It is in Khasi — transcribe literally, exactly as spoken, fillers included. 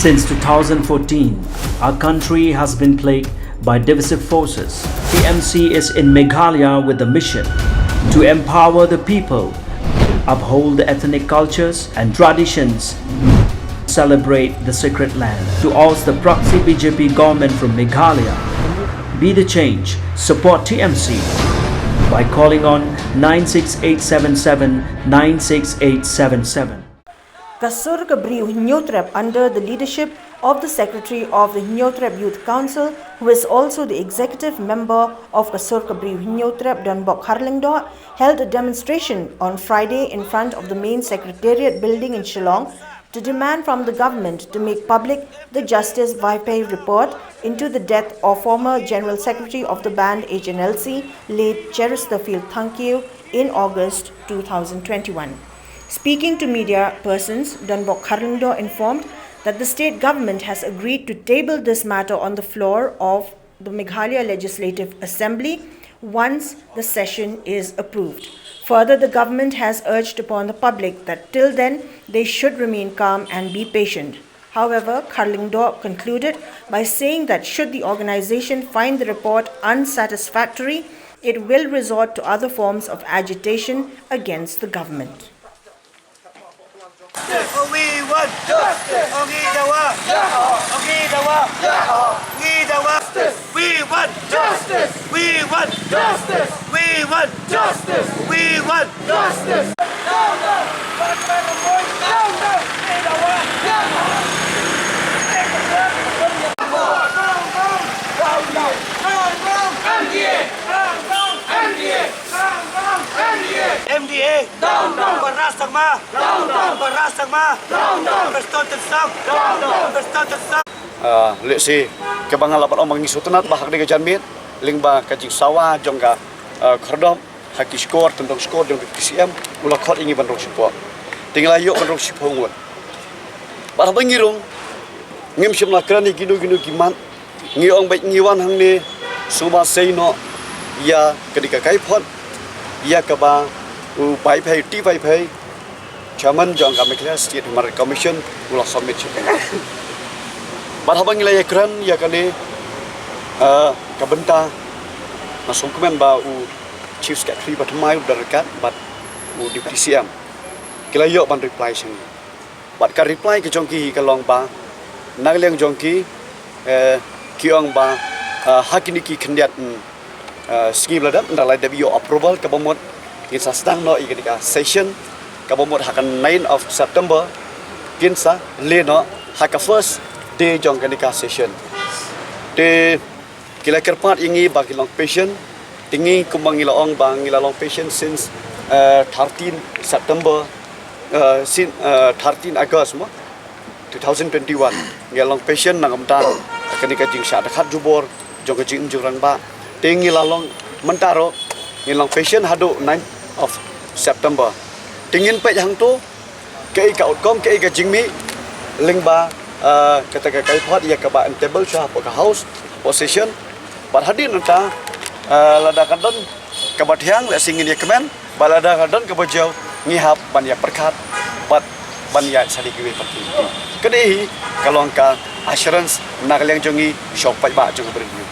Since two thousand fourteen, our country has been plagued by divisive forces. T M C is in Meghalaya with the mission to empower the people, uphold the ethnic cultures and traditions, celebrate the sacred land. To oust the proxy B J P government from Meghalaya, be the change, support T M C by calling on nine six eight seven seven nine six eight seven seven. Ka Sur ka Briew Hynñiewtrep under the leadership of the Secretary of the Hynñiewtrep Youth Council, who is also the executive member of Ka Sur ka Briew Hynñiewtrep, Donbok Kharlyngdoh, held a demonstration on Friday in front of the main secretariat building in Shillong to demand from the government to make public the Justice Vaiphei report into the death of former General Secretary of the band H N L C, late Cheristerfield Thangkhiew, in August two thousand twenty-one. Speaking to media persons, Donbok Kharlyngdoh informed that the state government has agreed to table this matter on the floor of the Meghalaya Legislative Assembly once the session is approved. Further, the government has urged upon the public that till then they should remain calm and be patient. However, Kharlyngdoh concluded by saying that should the organization find the report unsatisfactory, it will resort to other forms of agitation against the government. We want justice. Ongi dawa. Ongi dawa. Ongi dawa. We want justice. We want justice. We want justice. We want justice. Down, down. Down, down. Down, down. Down, down. M D A. Down, down. M D A. Down, down. Baras Sangma. Down, down. Baras Sangma. Down, down. Prestone Tynsong. Down, down. Prestone Tynsong. Ah, lehse kaba nga lah ban ong ba ngi sngewtynnat ba ha kane ka janmiet lyngba ka jingsawa jong ka, ah, khyrdop ha ki shkor, tyndong shkor jong ka P C M, u la khot ïa ngi ban rung shiphew. Te ngi la ïoh ban rung shiphew ngut. Bad haba ngi rung, ngim shym la kren ïa kino kino ki mat. Ngi ong ba ngi wan hangne sngewbha sei noh ïa kane ka kaiphod ïa kaba u Vaiphei, T Vaiphei, Chairman jong ka Meghalaya State Human Rights Commission, u la submit sha phi. Bad haba ngi la ïakren ïa kane, eh, ka bynta, nga sngewkmen ba u Chief Secretary ba thymmai u Dr. Kat bad u Deputy C M ki la ïoh ban reply sha ngi. Bad ka reply ka jong ki ka long ba na ka liang jong ki, eh, ki ong ba, eh, ha kine ki khyndiat, mm, eh, sngi ba la dep, ynda la dep ïoh approval kaba mut ngin sa sdang noh ïa kane ka session kaba mut ha ka nine of September, kin sa leh noh ha ka first day jong kane ka session. Te ki la kyrpad ïa ngi ba ngin long patient. Te ngi kumba ngi la ong ba ngi la long patient since, eh, thirteen September, eh, since, eh, thirteen August mo, two thousand twenty-one. Ngi la long patient na ka bynta kane ka jingshah dkhot jubor jong ka jingim jingrangbah. Te ngi la long mynta ruh, ngi long patient haduh nine of September. Te ngin peit hangto kaei ka outcome, kaei ka jingmih lyngba, eh, kata ka kaiphod ïa kaba en table sha hapoh ka House, hapoh session. Bad hadien nangta, eh, lada ka don kaba thiang, lehse ngin ïa kmen, bad lada ka don kaba jew, ngi hap ban ïa pyrkhat bad ban ïa sadi kiwei pat ki. Kane hi ka long ka assurance na ka liang jong ngi sha u paidbah jong ka Ri Bhoi.